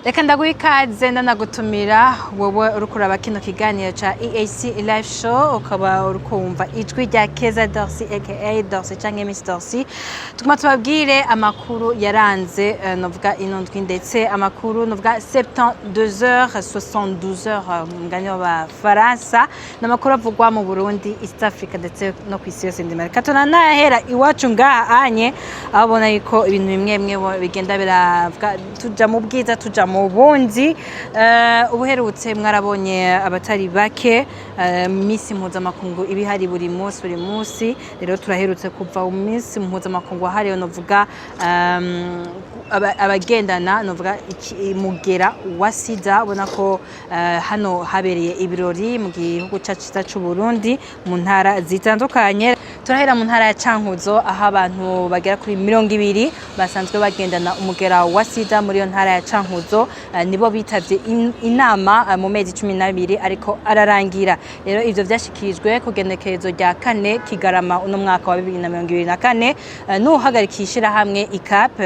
Reka ndaguha ikaze, ndanagutumira wowe uriko uraba kino kiganiro ca EAC Live Show, ukaba uriko wumva ijwi rya Keza Dorcy aka Dorcy canke Miss Dorcy. Tuguma tubabwire amakuru yaranze novuga ino ndwi, ndetse amakuru novuga 72 heures, 72 heures mu mugani w'Abafaransa, n'amakuru avugwa mu Burundi, East Africa ndetse no kw'isi yose ndima. Reka tunanahera iwacu ngaha anye, aho ubona yuko ibintu bimwe bimwe bigenda biravuga tuja mu bwiza, tuja mu bundi. Ubuherutse mwarabonye abatari bake, misi mpuzamakungu iba ihari buri munsi buri munsi. Rero turaherutse kuva mu minsi mpuzamakungu wahariwe novuga abagendana novuga mugera wa sida. Ubona ko hano habereye ibirori mu gihugu cacu ciza c'u Burundi mu ntara zitandukanye. Turahera mu ntara ya Cankuzo, aho abantu bagera kuri 20 basanzwe bagendana umugera wa sida muri iyo ntara ya Cankuzo, nibo bitavye inama mu mezi 12 ariko ararangira. Rero ivyo vyashikirijwe ku genekerezo rya 4 Kigarama uno mwaka wa 2024, n'uwuhagarikiye ishirahamwe ICAP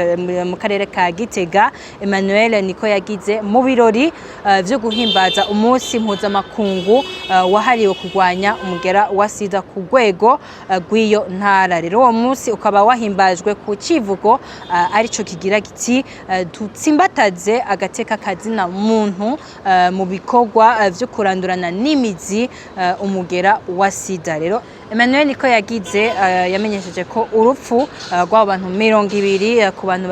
mu karere ka Gitega, Emmanuel Niko yagize, mu birori vyo guhimbaza umunsi mpuzamakungu wahariwe kurwanya umugera wa sida ku rwego rw'iyo ntara. Rero uwo munsi ukaba wahimbajwe ku civugo arico kigira giti: "Dutsimbataze agateka kazina muntu mu bikorwa vyo kurandurana n'imizi umugera wa sida." Rero Emmanuel Niko yagize yamenyesheje ko urupfu rw'abo bantu 20 ku bantu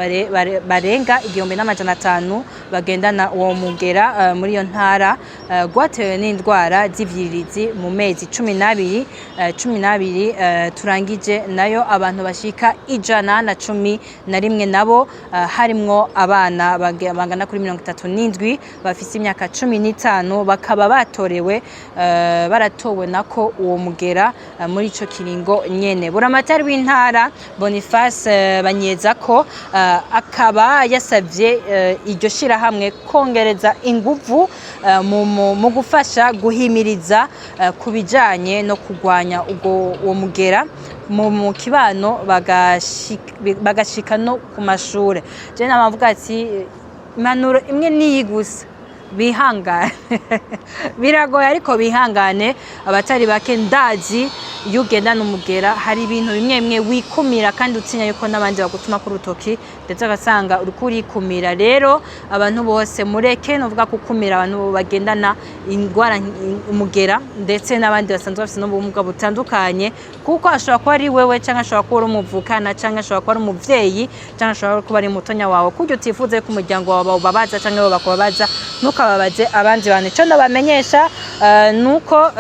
barenga 1500 bagendana uwo mugera muri iyo ntara rwatewe n'indwara z'ivyiririzi mu mezi 12 turangije. Nayo abantu bashika 111 nabo harimwo abana bangana kuri 37 bafise imyaka 15, bakaba batorewe baratowe nako uwo mugera muri ico kiringo nyene. Buramatari w'intara Boniface Banyezako akaba yasavye iryo shirahamwe kongereza inguvu mu gufasha guhimiriza ku bijanye no kurwanya ubwo uwo mugera mu kibano, bagashika no ku mashure. Je namavuga ati impanuro imwe niyi gusa: bihangane, biragoye ariko bihangane. Abatari bake ndazi iyo ugendana umugera hari ibintu bimwe bimwe wikumira kandi utinya yuko n'abandi bagutuma ku rutoki, ndetse ugasanga uriko urikumira. Rero abantu bose mureke novuga gukumira abantu bagendana indwara, umugera, ndetse n'abandi basanzwe bafite n'ubumuga butandukanye, kuko ashobora kuba ari wewe, cyangwa ashobora kuba ari umuvukana, cyangwa ashobora kuba ari umuvyeyi, cyangwa ashobora kuba ari mutonya wawe. Kurya utifuza ko umuryango wawe bawubabaza cyangwa bo bakubabaza, ntukababaze abandi bantu. Ico ndabamenyesha nuko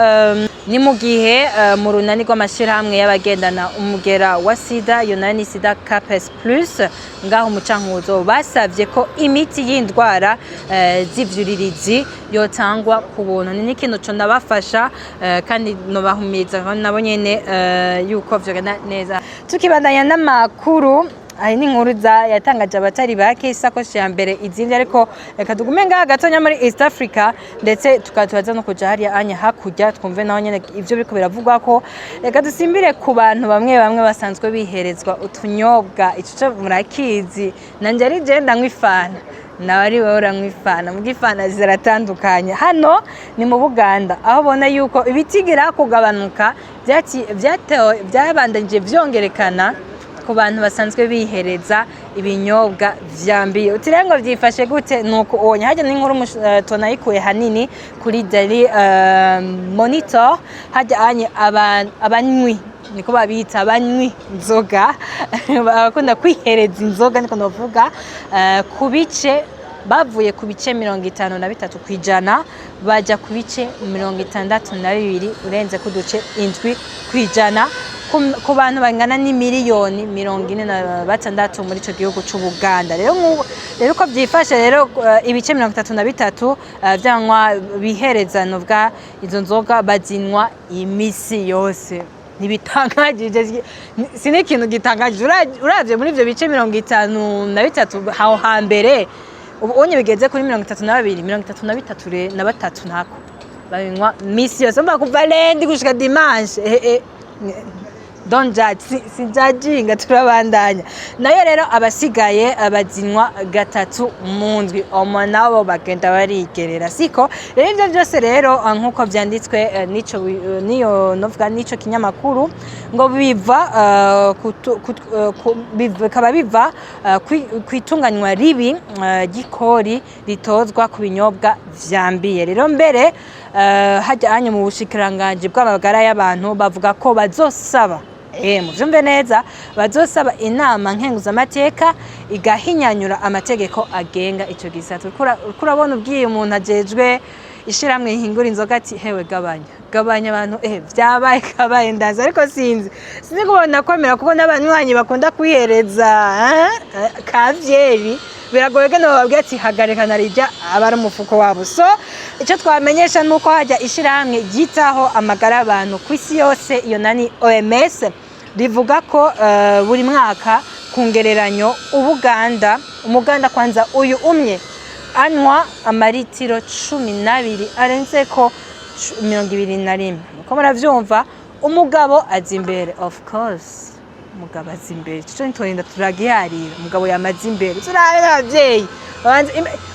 ni mu gihe mu runani rw'amashirahamwe y'abagendana umugera wa sida, iyo nayo ni Sida Capes Plus, ngaho mu Cankuzo basavye ko imiti y'indwara z'ivyuririzi yotangwa ku buntu. Ni n'ikintu co ndabafasha kandi nobahumiriza nabo nyene yuko vyogenda neza. Tukibandanya n'amakuru, hari n'inkuru za yatangaje abatari bake, isakoshi ya mbere izindi. Ariko reka tugume ngaha gatonya muri East Africa, ndetse tukaba tubaza no kuja hariya anya hakurya, twumve naho nyene ivyo biriko biravugwa ko. Reka dusimbire ku bantu bamwe bamwe basanzwe biherezwa utunyobwa. Ico co murakizi, nanje ari je ndanywa ifana, nawe ari wowe uranywa ifana, muga ifana ziratandukanye. Hano ni mu Buganda, aho ubona yuko ibitigira kugabanuka byabandanije vyongerekana ku bantu basanzwe bihereza ibinyobwa vyambiye. Uti rero ngo vyifashe gute? Nuko ubonye harya n'inkuru tunayikuye hanini kuri Daily Monitor. Harya anye abanywi, niko babita, abanywi inzoga, abakunda kwihereza inzoga niko novuga, ku bice bavuye ku bice 53% baja ku bice 62 urenze ku duce 7% ku bantu bangana n'imiliyoni 46 muri ico gihugu c'Ubuganda. Rero rero uko vyifashe rero, ibice 33 vyanywa bihereza novuga izo nzoga bazinywa imisi yose. Ntibitangajije, si n'ikintu gitangaje. Uravye muri ivyo bice 53 aho hambere, ubu unye bigeze kuri 32, 33 na batatu ntako babinywa misi yose mba kuva lundi gushika dimanche. Don't judge, si judging, turabandanya nayo. Rero abasigaye bazinywa gatatu mu ndwi, omo nabo bagenda barigerera, siko? Rero ivyo byose rero, nk'uko vyanditswe n'ico niyo novuga n'ico kinyamakuru, ngo biva bikaba biva kwitunganywa ribi ry'ikori ritozwa ku binyobwa vyambiye. Rero mbere hajya hanye mu bushikiranganji bw'amagara y'abantu bavuga ko bazosaba, muvyumve neza, bazosaba inama nkenguzamateka igahinyanyura amategeko agenga ico gisata. Uriko urabona, ubwiye umuntu ajejwe ishiramwe rihingura inzoga ati: "Hewe, gabanya, gabanya abantu," vyabaye kabaye ndazi, ariko sinzi kubona kwemera, kuko n'abanywanyi bakunda kwihereza kavyeri, biragoye ko bababwira ati: "Hagarika," narijya aba ari umufuko wabo. So icyo twamenyesha ni uko hajya ishyirahamwe ryitaho amagara y'abantu ku isi yose, iyo nani OMS, rivuga ko buri mwaka ku ngereranyo Ubuganda, umuganda kwanza uyu umwe anywa amaritiro 12 arenze ko 21. Uko muravyumva, umugabo aza imbere, of course umugabo aza imbere. Ico ntitworinda turagiharira, umugabo yamaze imbere. Turabe n'abavyeyi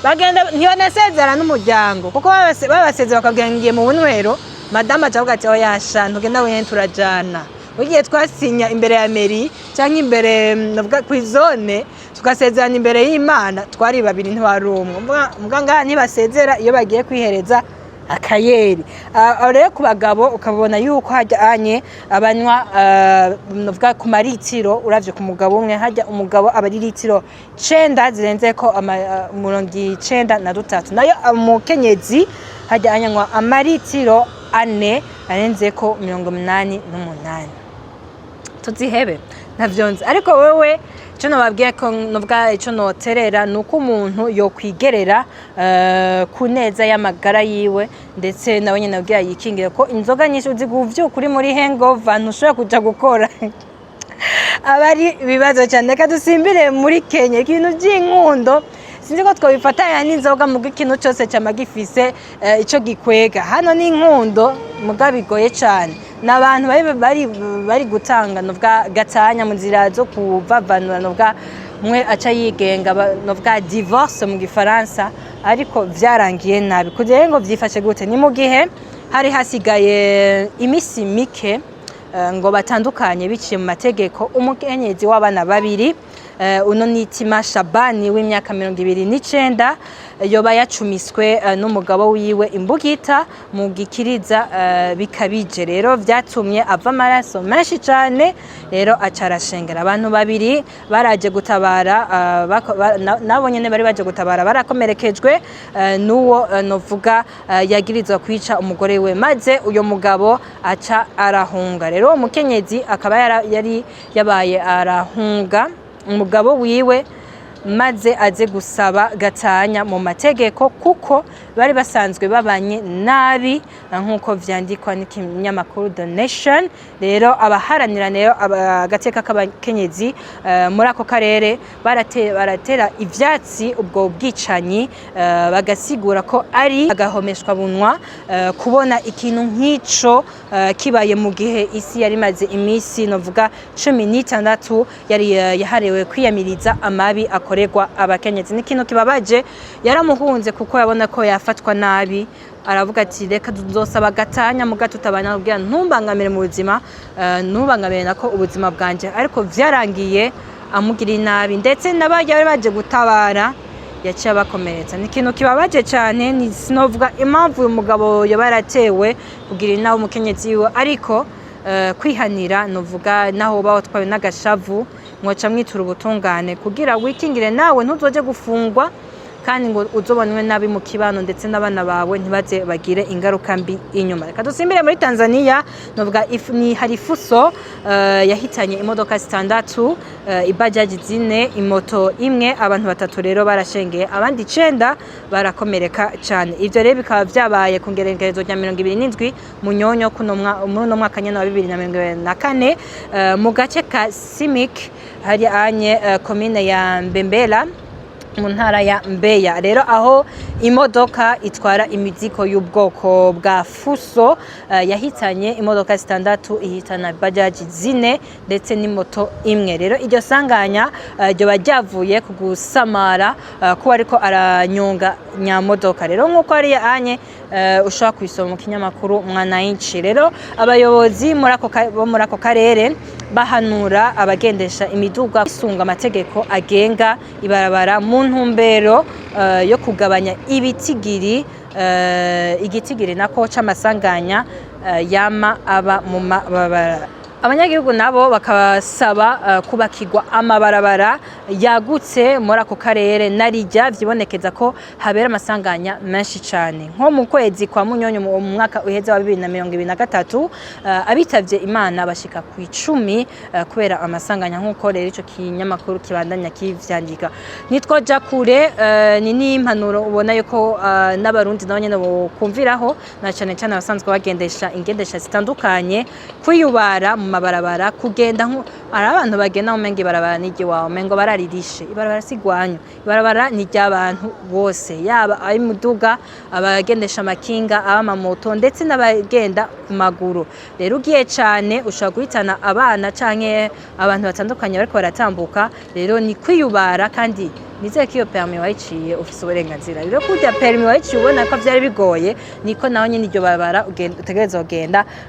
bagenda ntibanasezera n'umuryango, kuko babasezera bakabwira ngo ngiye mu bunywero, madamu aca avuga ati: "Oya sha, ntugenda wenyene, turajana." Ugiye twasinya imbere ya mairie cyangwa imbere navuga kw'izone, tugasezerana imbere y'Imana, twari babiri, ntiwari umwe. Mbwa ngaha ntibasezera iyo bagiye kwihereza akayeri. Aho rero ku bagabo ukabona yuko hajya anye abanywa navuga ku maritiro, uravye ku mugabo umwe, hajya umugabo aba ari litiro 9 zirenzeko 93, nayo umukenyezi hajya anywa amaritiro 4 arenzeko 88. Tuzihebe, ntavyo nzi, ariko wewe ico nobabwiye ko novuga, ico noterera, ni uko umuntu yokwigerera ku neza y'amagara yiwe, ndetse nawe nyene kugira yikingire ko inzoga nyinshi, uzi kuvyuka uri muri hangover, ntushobora kuja gukora, aba ari ibibazo cyane. Reka dusimbire muri Kenya. Ibintu by'inkundo sinzi ko twabifatanya n'inzoga, muga ikintu cyose cyama gifise ico gikwega. Hano ni inkundo, muga bigoye cyane, ni abantu bari gutanga novuga gatanya mu nzira zo kuvavanura, novuga umwe aca yigenga, novuga divorce mu gifaransa, ariko vyarangiye nabi. Kugira ngo vyifashe gute? Ni mu gihe hari hasigaye imisi mike ngo batandukanye biciye mu mategeko. Umukenyezi w'abana babiri, uno ni Tima Shabani w'imyaka 29, yoba yacumiswe n'umugabo wiwe imbugita mu gikiriza bikabije. Rero vyatumye ava amaraso menshi cane, rero aca arashengera. Abantu babiri baraje gutabara, nabo nyene bari baje gutabara barakomerekejwe n'uwo novuga yagirizwa kwica umugore we, maze uyo mugabo aca arahunga. Rero uwo mukenyezi akaba yari yabaye arahunga umugabo wiwe, maze aze gusaba gatanya mu mategeko, kuko bari basanzwe babanye nabi, nk'uko vyandikwa n'ikinyamakuru The Nation. Rero abaharanira rero agateka k'abakenyezi muri ako karere baratera ivyatsi ubwo bwicanyi, bagasigura ko ari agahomeshwa bunwa kubona ikintu nk'ico kibaye mu gihe isi yari imaze iminsi novuga 16 yari yahariwe kwiyamiriza amabi akorerwa abakenyezi. Ni ikintu kibabaje. Yaramuhunze kuko yabona ko yafatwa nabi, aravuga ati: "Reka tuzosaba gatanya muga tutabana, kugira ntumbangamire mu buzima, ntubangamire nako ubuzima bwanje." Ariko vyarangiye amugiriye nabi, ndetse n'abarya bari baje gutabara yaciye abakomeretsa. Ni ikintu kibabaje cyane. Ni sinovuga impamvu uyu mugabo yaba yaratewe kugira inama umukenyezi wiwe, ariko kwihanira novuga naho uba watwawe n'agashavu, mwoca mwitura ubutungane kugira wikingire nawe ntuzoje gufungwa, kandi ngo uzobonwe nabi mu kibano, ndetse n'abana bawe ntibaze bagire ingaruka mbi inyuma. Reka dusimbire muri Tanzania. Novuga ni hari fuso yahitanye imodoka zitandatu, ibajaji zine, imoto imwe. Abantu batatu rero barashengeye, abandi 9 barakomereka cyane. Ivyo rero bikaba vyabaye ku ngerengerezo rya 27 Munyonyo kuno muri uno mwaka nyene wa 2024, mu gace ka Simik, hari anye komine ya Mbembela. Mu ntara ya Mbeya rero, aho imodoka itwara imizigo y'ubwoko bwa fuso yahitanye imodoka zitandatu, ihitana bajaji zine ndetse n'imoto imwe. Rero iryo sanganya ryoba ryavuye ku gusamara kuba ariko aranyonga nyamodoka. Rero nk'uko hariya anye ushobora kubisoma mu kinyamakuru Mwananchi. Rero abayobozi bo muri ako karere bahanura abagendesha imiduga bisunga amategeko agenga ibarabara mu ntumbero yo kugabanya ibitigiri igitigiri nako c'amasanganya yama aba mu mabarabara. Abanyagihugu nabo bakabasaba kubakirwa amabarabara yagutse muri ako karere, narijya vyibonekeza ko habera amasanganya menshi cane. Nko mu kwezi kwa Munyonyo mu mwaka uheze wa 2023, abitavye Imana bashika ku 10 kubera amasanganya, nk'uko rero ico kinyamakuru kibandanya kivyandika. Nitwoja kure, ni n'impanuro ubona yuko n'Abarundi nabo nyene bokumviraho, na cane cane abasanzwe bagendesha ingendesha zitandukanye, kwiyubara mu mabarabara, kugenda nko hari abantu bagenda umenga ibarabara ni iry'iwawe, umengo bararirishe. Ibarabara si igwanyu, ibarabara ni iry'abantu bose, yaba ab'imiduga, abagendesha amakinga, ab'amamoto ndetse n'abagenda ku maguru. Rero ugiye cane ushobora guhitana abana canke abantu batandukanye bariko baratambuka. Rero ni kwiyubara, kandi nizere ko iyo permis wayiciye ufise uburenganzira. Rero kurya permis wayiciye ubona ko vyari bigoye, niko naho nyene iryo barabara utegerezwa kugenda.